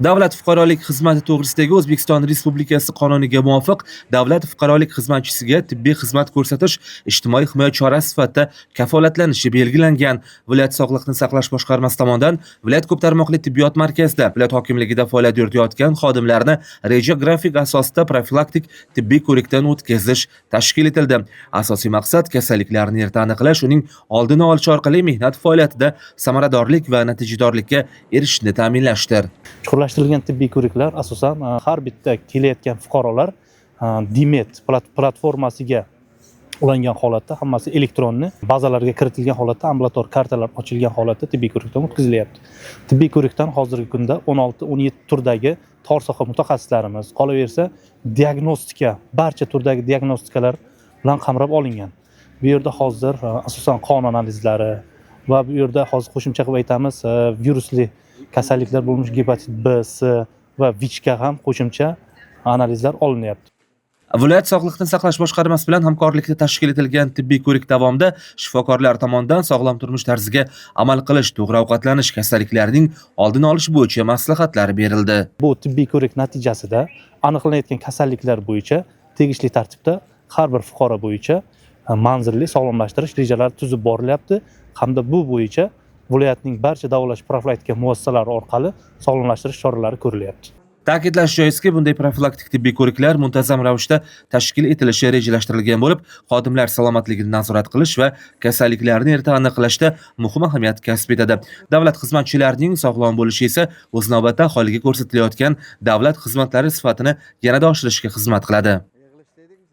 Davlat fuqarolik xizmati to'g'risidagi O'zbekiston Respublikasi qonuniga muvofiq davlat fuqarolik xizmatchisiga tibbiy xizmat ko'rsatish ijtimoiy himoya chorasi sifatida kafolatlanishi belgilangan. Viloyat sog'liqni saqlash boshqarmasi tomonidan viloyat ko'p tarmoqli tibbiyot markazida viloyat hokimligida faoliyat yuritayotgan xodimlarni reja grafik asosida profilaktik tibbiy ko'rikdan o'tkazish tashkil etildi. Asosiy maqsad kasalliklarni erta aniqlash, uning oldini olish orqali mehnat faoliyatida samaradorlik va natijadorlikka erishishni ta'minlashdir. Chuqurlashtirilgan tibbiy ko'riklar asosan har bitta kelayotgan fuqarolar DMED platformasiga ulangan holatda, hammasi электронный bazalarga kiritilgan holatda, ambulator kartalar ochilgan holatda tibbiy ko'rikdan o'tkazilyapti. Tibbiy ko'rikdan hozirgi kunda 16-17 turdagi tor soha mutaxassislarimiz, qolaversa, diagnostika, barcha turdagi diagnostikalar bilan qamrab olingan. Bu yerda hozir asosan qon analizlari va bu yerda hozir qo'shimcha qilib aytamiz, virusli kasalliklar bo'lmish gepatit B, C va ВИЧ ga ham qo'shimcha analizlar olinyapti. Viloyat sog'liqni saqlash boshqarmasi bilan hamkorlikda tashkil etilgan tibbiy ko'rik davomida shifokorlar tomonidan sog'lom turmush tarziga amal qilish, to'g'ri ovqatlanish, kasalliklarning oldini olish bo'yicha maslahatlar berildi. Bu tibbiy ko'rik natijasida aniqlanayotgan kasalliklar bo'yicha tegishli tartibda har bir fuqaro bo'yicha manzilli sog'lomlashtirish rejalari tuzib borilyapti hamda bu bo'yicha viloyatning barcha davolash profilaktika muassasalari orqali sog'lomlashtirish choralari ko'rilyapti. Ta'kidlash joizki, bunday profilaktik tibbiy ko'riklar muntazam ravishda tashkil etilishi rejalashtirilgan bo'lib, xodimlar salomatligini nazorat qilish va kasalliklarni erta aniqlashda muhim ahamiyat kasb etadi. Davlat xizmatchilarining sog'lom bo'lishi esa o'z navbatida aholiga ko'rsatilayotgan davlat xizmatlari sifatini yanada oshirishga xizmat qiladi.